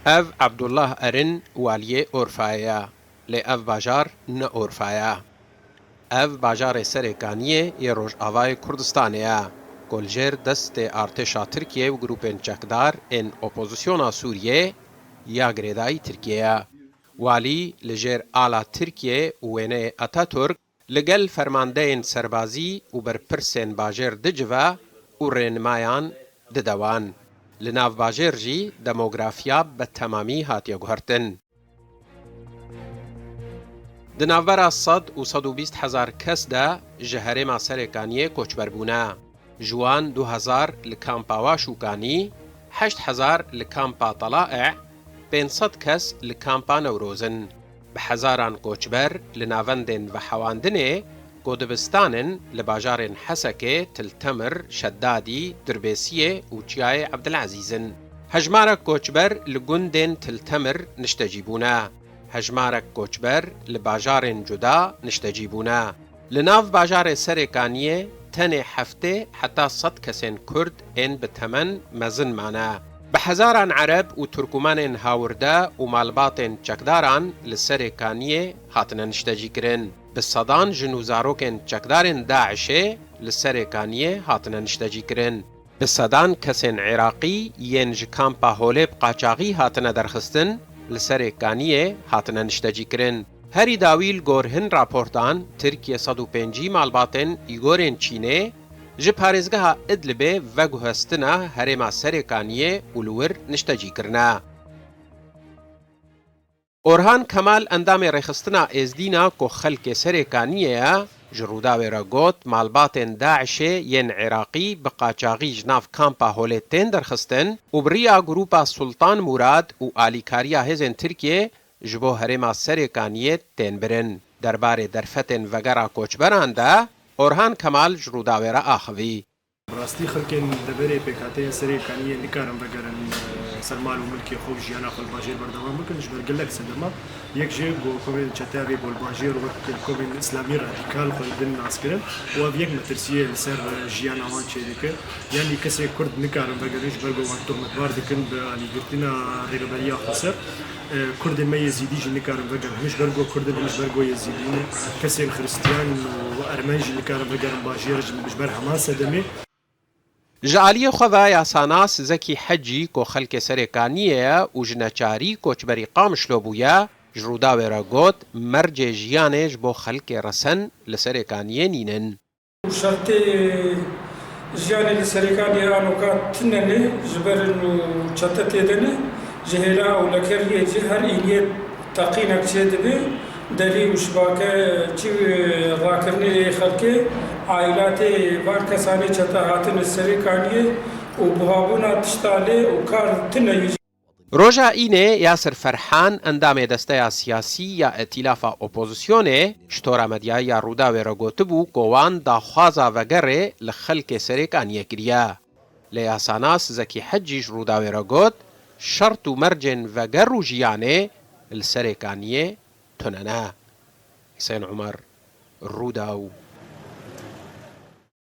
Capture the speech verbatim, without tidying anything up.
Ev Abdullah Erin waliyê Orfayê ye, lê ev bajar ne Orfa ye. Ev bajarê Serê Kaniyê yê Rojavayê Kurdistanê ye, ku li jêr destê artêşa Tirkiyê û grûpên çekdar ên opozisyona Sûriyê ya girêdayî Tirkiyê ye. Walî li jêr ala Tirkiyê û wêneyê Ataturk li gel fermandeyên serbazî û berpirsên bajêr dicive û rênimayan dide wan. Li nav bajêr jî demografiya bi temamî hatiye guhertin. Di navbera sed û sed û bîst hezar kes de ji herêma Serê Kaniyê koçber bûne. Ji wan du hezar li kampa Waş û Kanî, heşt hezar li kampa Talae, pênc sed kes li kampa Newroz in. Bi hezaran koçber li navendên vehewandinê ku dibistan in li bajarên Hesekê, Til Temir, Şedadî, Dirbêsiyê û Çiyayê Ebdilezîz in. Hejmarek koçber li gundên Til Temir niştecî bûne. Hejmarek koçber li bajarên cuda niştecî bûne. Li nav bajarê Serê Kaniyê tenê heftê heta sed kesên Kurd ên bi temen mezin mane. Bi hezaran Ereb û Turkumanên hawirde û malbatên çekdaran li Serê Kaniyê hatine niştecîkirin. Bi sedan jin û zarokên çekdarên DAIŞê li Serê Kaniyê hatine niştecîkirin. Bi sedan kesên Iraqî yên ji kampa Holê bi qaçaxî hatine derxistin, li Serê Kaniyê hatine niştecîkirin. Herî dawî li gor hin raportan, Tirkiye sed û pêncî malbatên Îgorên Çînê ji parêzgeha Idlibê veguhestine herêma Serê Kaniyê û li wir niştecî kirine. Orhan Kemal endamê Rêxistina Êzdîna ku xelkê Serê Kaniyê ye, ji Rûdawê re got, malbatên DAIŞê yên Iraqî bi qaçaxî ji nav kampa Holê tên derxistin û bi riya grûpa Sultan Murad û alîkariya hêzên Tirkiyê ji bo herêma Serê Kaniyê tên birin. Derbarê derfetên vegera koçberan de Orhan Kemal ji Rûdawê re axivî. Bi rastî xelkên deverê pêkhateyên Serê Kaniyê nikarin vegerin, e, ser mal û milkê xwe û jiyana xwe li bajêr berdewam bikin, ji ber gelek sedema. Yek jê ku komên çeteya vê ku li bajêr wek komên Îslamî radîkal xwe didin naskirin û ev yek metirsiyê li ser, e, jiyana wan çêdike. Yanî kesê Kurd nikarin vegerin, ji ber ku wan tohmetbar dikin bi alîgirtina Rêveberiya Xweser. E, Kurdên me Yezîdî jî nikarin vegerin, him ji ber ku Kurd in, him ji ber ku Yezîdî ne. Kesên Xiristiyan û Ermen jî nikarin vegerin bajêr, ji, ji ber heman sedemê. Ji aliyê xwe ve yasanas Zekî Hecî ku xelkê Serê Kaniyê ye û ji neçarî koçberî Qamişlo bûye, ji Rûdawê re got, mercê jiyanê ji bo xelkê resen li Serê Kaniyê nînin. Şertê jiyanê li Serê Kaniyê anoka tune ne, ji ber û çete tê de ne, ji hêla ewlekeriyê cî her îniyê teqînek çêdibe, delî û şibake çi rakirinê yê xelkê, aîlatê van kesanê çete hatine Serê Kaniyê û buhabûna tişta lê û kar tune ye. Roja Înê Yasir Ferhan, endamê desteya siyasî ya Îtîlafa Opozisyonê, ji tora medyayî ya Rûdawê re gotibû ku wan daxwaza vegerê li xelkê Serê Kaniyê kiriye. Lê yasanas Zekî Hecî ji Rûdawê re got, şert û mercên veger û jiyanê li Serê Kaniyê tune ne. Husên Umer, Rûdaw,